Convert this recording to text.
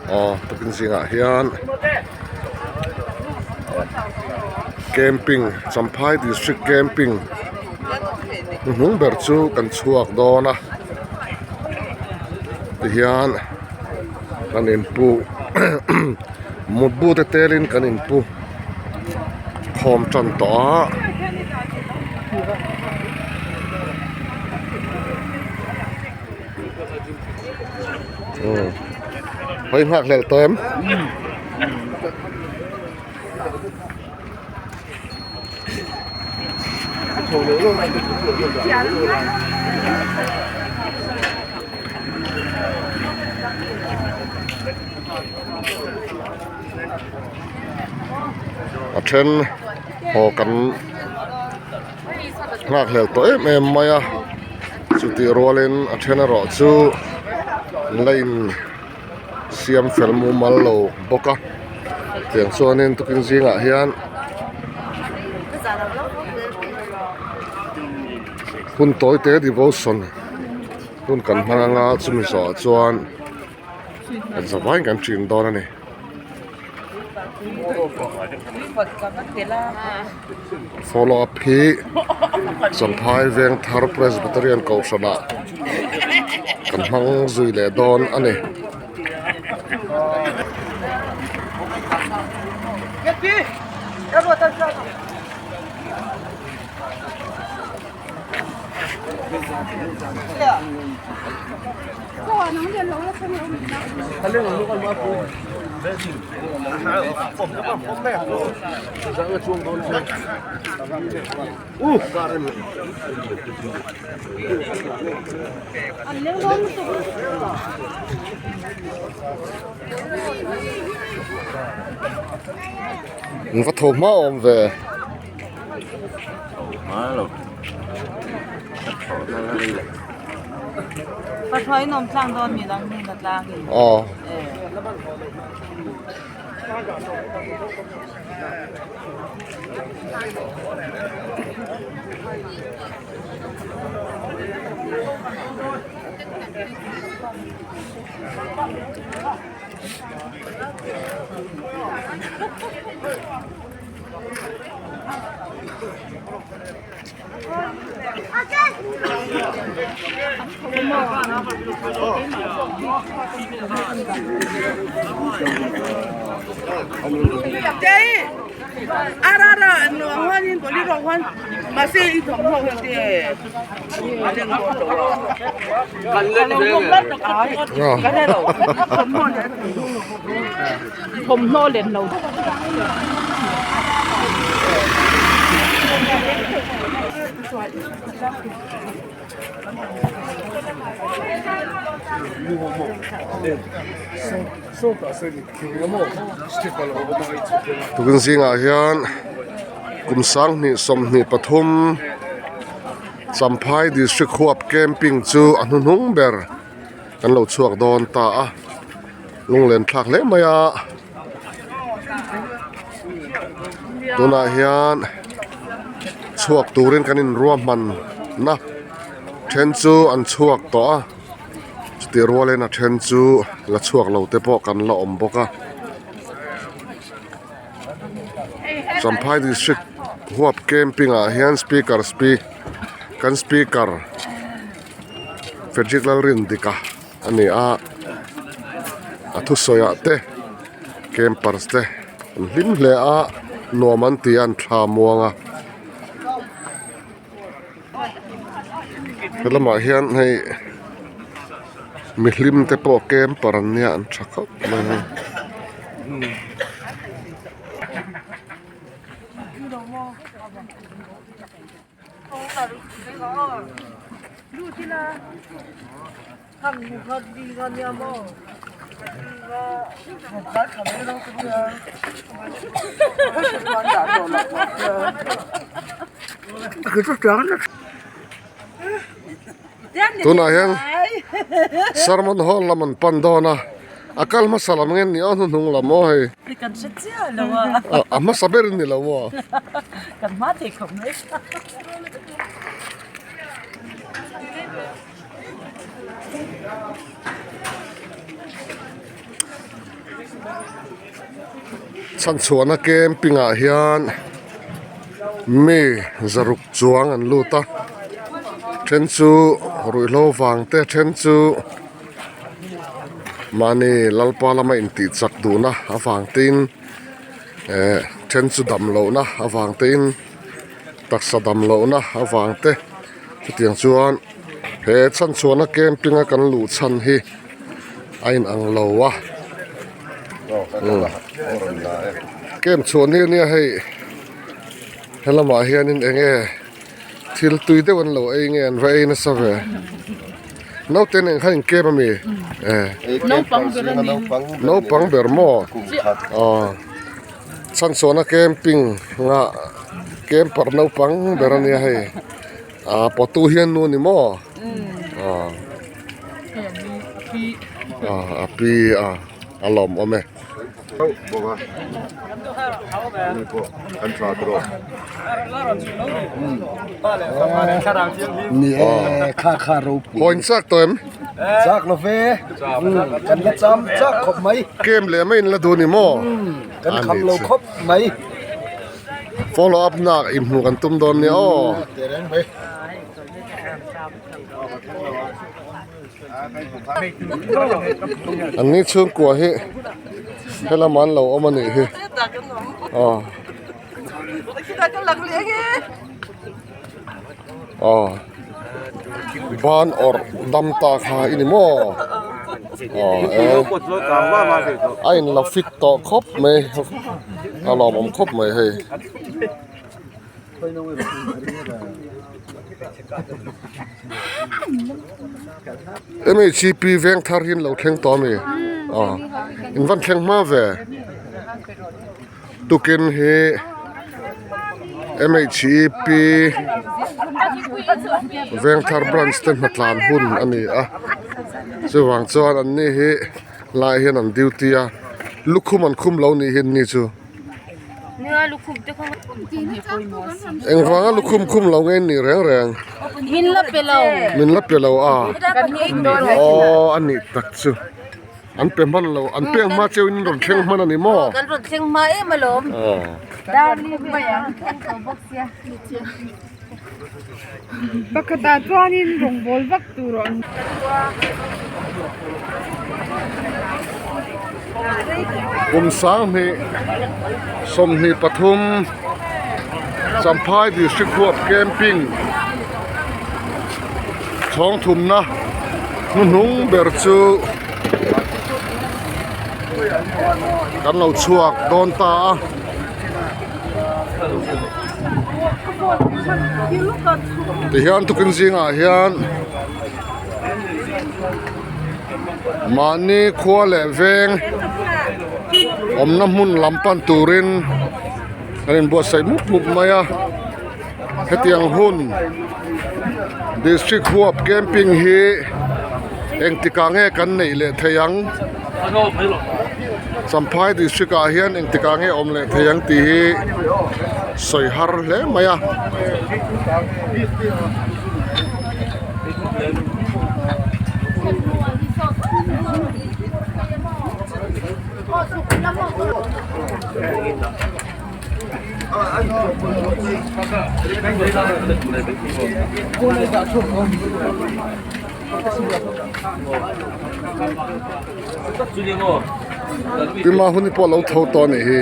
Aw tukin zingah hian camping Champhai district camping hnuhnung ber chu kan chhuak dawn a tihian kan inpu mutbu te telin kan inpu khawm tan tawh a. Hei nghak hlel tawh em? A then haw kan nghak hlel tawh em em mai a. Chutih rualin a then erawh chu line siam fel mumal lo bawk a tiang chuanin tukin zingah hian hun tawi te devotion hun kan hmang anga chumi zawhah chuan kan zavaiin kan ṭin dawn a ni. Follow up hi Champhai Vengthar Presbyterian Kohhran ah kan hmang zui leh dawn a ni. Va tho hma awm ve. Aw. Tukin zingah hian kum sanghnih 23 Champhai district huap camping chu a hnuhnung ber kan lo chhuak dawn ta a. Lunglen thlak hle mai a tunah hian chhuak turin kan inruahman na then chu an chhuak tawh a chutih rualin a then chu la chhuak lo te pawh kan la awm bawk a Champhai district huap camping ah hian speaker speak kan speaker Frederick Lalrindika. A ni a a thusawi ah te campers te an hlim hle a nuam an ti a an thla muang a helamah hian hei mihlim te pawh camper an nia an tha khawp mai a. Tunah hian sermon hall lam an pan dawn a a kal hmasa lam nge ni aw hnuhnung lam aw hei a hmasa ber ni lo aw. Chhanchhuahna camping ah hian mi zaruk chuang an lut a then chu ruihhlo vang te then chu mahni lalpa lama intih chak duhna avang te in eh then chu dam lohna avang te in taksa dam lohna avang te chutiang chuan he chhanchhuahna camping a kan luh chhan hi a inang lo a camp chhuah ni ania hei helamah hianin eng nge thil tui deuh an lo ei nge an va ei nasa ve naute nen khan in camp ami eh naupang ber maw aw chhanchhuahna camping ah camper naupang ber ania hei. Aa pawtu hian nu ni maw? Aa aa a pi a a lawmawm e. Ni e kha kha ropui. Haw in chak tawh em? Chak lo ve. Kan la cham chak khawp mai. Kem leh mai in la duh ni maw? Kan kham lo khawp mai. Follow up nak inhmuh kan tum dawn nia aw. An ni chhungkua hi helam an lo awm a nih hi aw aw ban awrh dam ta kha i ni maw aw e a in la fit tawh khawp mai. A lawmawm khawp mai hei. MHCP veng thar hi an lo thleng tawh a mi? Aw in van thleng hma ve. Tukin hi MHCP veng thar branch te hnatlan hun a ni a chuvang chuan an ni hi. Lai hian an duty a, lukhum an khum lo nih hi an ni chu. Engvanga lukhum khum lo nge an nih reng reng? Min la pe lo. Min la pe lo a. Aw a nih tak chu. An pe hman lo, an pek hma cheu in rawn thleng hman a ni maw? Kan rawn thleng hma em alawm. Pakhatah chuanin rawngbawl vak tur a awm. Kum sanghnih 23 Champhai District huap camping chhawng thumna hnuhnung ber chu kan lo chhuak dawn ta a. Tihian tukin zingah hian mahni khua leh veng awmna hmun lam pan turin an inbuatsaih mup mup mai a hetiang hun district huap camping hi engtikah nge kan neih leh thei ang. Champhai district ah hian engtikah nge awm leh thei ang tih hi sawi har hle mai a. Tima hun hi pawh a lo tho tawh a nih hi.